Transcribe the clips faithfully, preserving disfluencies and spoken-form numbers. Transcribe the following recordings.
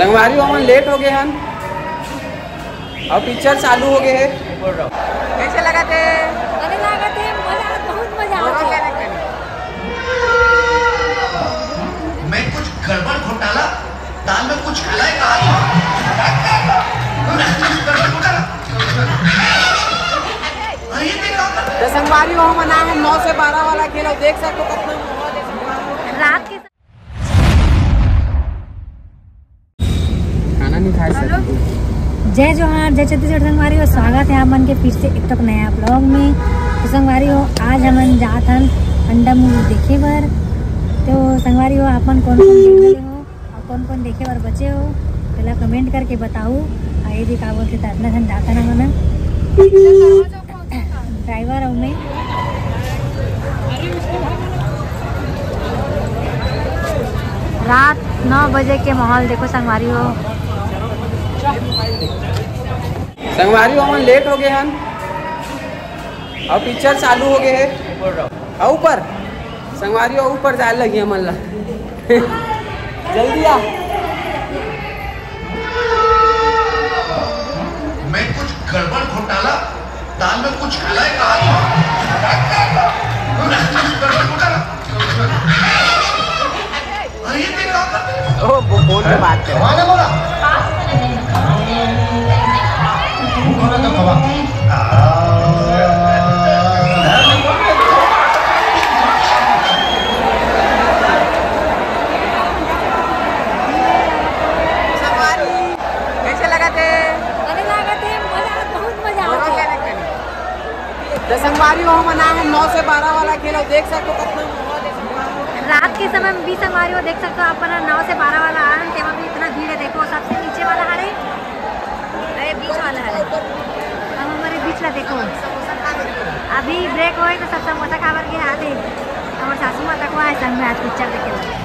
संगवारी हो, हमन लेट हो गए हन और पिक्चर चालू हो गए है। कैसे लगा थे? अरे लगा थे, मजा, बहुत मजा आ गया। मैं कुछ गड़बड़ घोटाला, दाल में कुछ काला है कहा। मैं कुछ गड़बड़ घोटाला। अरे ये देखा। तो संगवारी हो, हमन आए हैं नौ से बारह वाला खेल, और देख सकते हो कितना रात के खाना नहीं खाए सर। जय जोहार, जय छत्तीसगढ़ संगवारी हो, स्वागत है आप मन के फिर से एक ठो नया ब्लॉग में। तो संगवारी हो, आज हमन जात हन अंडा मूवी देखे बर। तो संगवारी हो, आप मन कौन कौन देख रहे हो और कौन कौन देखे बर बचे हो, पहला कमेंट करके बताओ। आ ये भी का बोलते, तो इतना झन जाता ना मना ड्राइवर हूँ मैं। रात नौ बजे के माहौल देखो संगवारी हो। संगवारी हो, हमन लेट हो गए हन और पिक्चर चालू हो गए है। और ऊपर संगवारी हो, ऊपर जाए लगी हमन ला। जल्दी आ। मैं कुछ गड़बड़ घोटाला, दाल में कुछ काला है कहा। मैं कुछ गड़बड़ घोटाला। अरे ये देखा। ओ, वो फोन पे बात कर। कौन है बोला? संगवारी, कैसे लगा थे? अरे लगा थे, मजा, बहुत मजा आ गया। तो संगवारी हो, हमन आए हैं नौ से बारह वाला खेल, देख सकते हो कितना रात के समय में भी संगवारी हो, देख सकते हो आप मन नौ से बारह वाला आ रहे हैं, तेमा भी इतना भीड़ है। देखो, सबसे नीचे वाला हरे, अरे बीच वाला हरे, अब हमारे बीच ला देखो। अभी ब्रेक होए तो सब समोसा खाबर के आते, हमारे सासू माता को आए संग में आज पिक्चर देखे।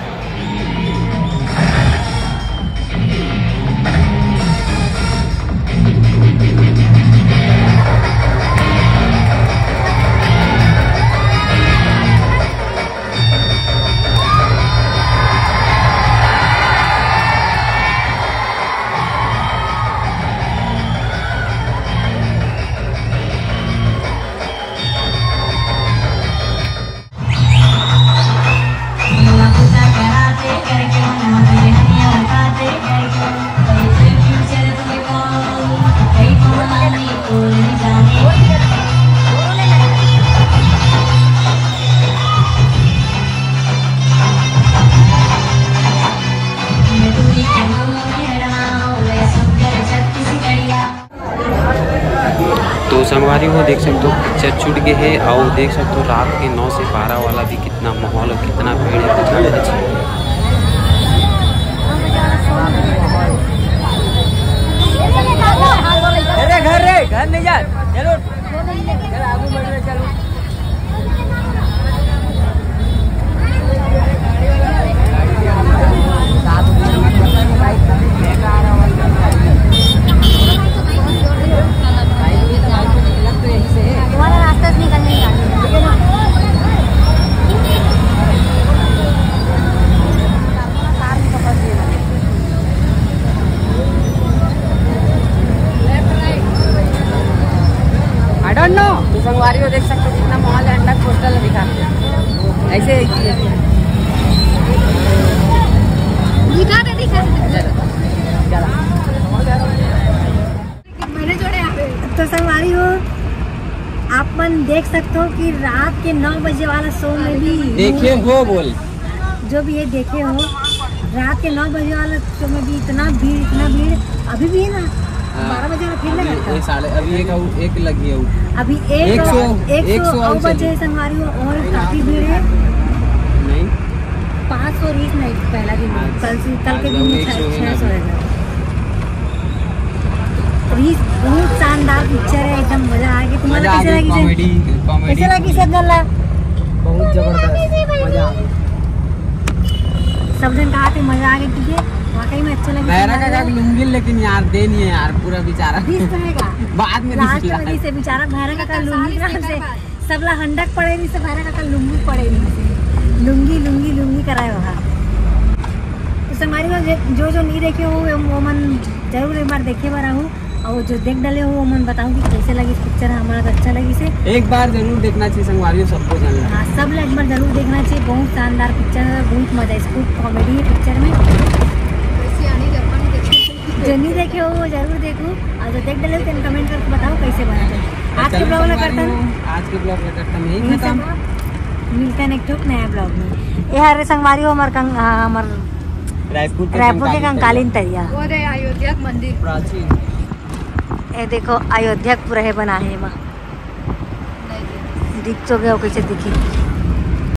तो संगवारी हो, देख सकते हो पिक्चर छूट गए है और देख सकते हो रात के नौ से बारह वाला भी कितना माहौल और कितना भीड़ है, कुछ ना कुछ। अरे घर रे, घर नहीं जा, चलो, चलो आगू बढ़ रहे, चलो। तुम्हारा रास्ता से निकलने का। I don't know। तो संगवारी हो, देख सकते हो कितना माहौल है, अंडा पोस्टर दिखा ऐसे ही। दिखा दे, दिखा दे। तो संगवारी हो, आप मन देख सकते हो कि रात के नौ बजे वाला शो में भी देखे हो बोल। जो भी ये देखे हो, रात के नौ बजे वाला शो में भी इतना भीड़, इतना भीड़ अभी भी है ना। हाँ। बारह बजे वाला फिर अभी लगा था। ये साढ़े, अभी एक आऊ, एक लगी है। अभी एक, एक सौ, एक सौ एक सौ आऊ बजे चली। संगवारी हो, और काफी भीड़ है। नहीं। पाँच सौ रीस नहीं, पहला दिन में। आज, कल से, कल आज के दिन में एक सौ छह सौ है। अभी बहुत शानदार पिक्चर है, एकदम मजा आ गया। तुम्हारा मजा आ कैसे गई, लगी सर? Comedy, comedy। कैसे लगी सर गल्ला? बहुत जबरदस्त, मजा आ गया। सब जन कहा थे मजा आ गया, क्योंकि वाकई में अच्छा लगा। भैरा काका की लुंगी, लेकिन यार दे नहीं है यार, पूरा बेचारा। बीस रहेगा। बाद में लास्ट में से बेचारा भैरा काका लुंगी से सबला हंडक पड़े नहीं से भैरा काका लुंगी पड़े नहीं से लुंगी, लुंगी, लुंगी कराए वहाँ। संगवारी हो, जे-, जो जो नहीं देखे हो, वो, वो मन जरूर एक बार देखे बर आहू, और जो देख डले हो, वो मन बताओ कि कैसे लगी पिक्चर। हमारा तो अच्छा लगी से। एक बार जरूर देखना चाहिए संगवारी हो, सबको जानना। हाँ, सब लोग एक बार जरूर देखना चाहिए। बहुत शानदार पिक्चर है, बहुत मजा है, खूब कॉमेडी है पिक्चर में। जो नहीं देखे हो, वो जरूर देखो, और जो देख डले हो, कमेंट करके बताओ कैसे बना है। आज के ब्लॉग ला करता हूँ। आज के ब्लॉग ला करता हूँ यही खत्म। मिलता है एक ठो नया ब्लॉग में। ये हरे संगवारी हो, हमार कंग-, हाँ, हमार रायपुर के रायपुर के कंकालीन कंकालीन तरिया। वो रे अयोध्या के मंदिर। प्राचीन। ये देखो, अयोध्या के पूरा है बना है एमा। नहीं, नहीं। दिख तो गया, कैसे दिखी?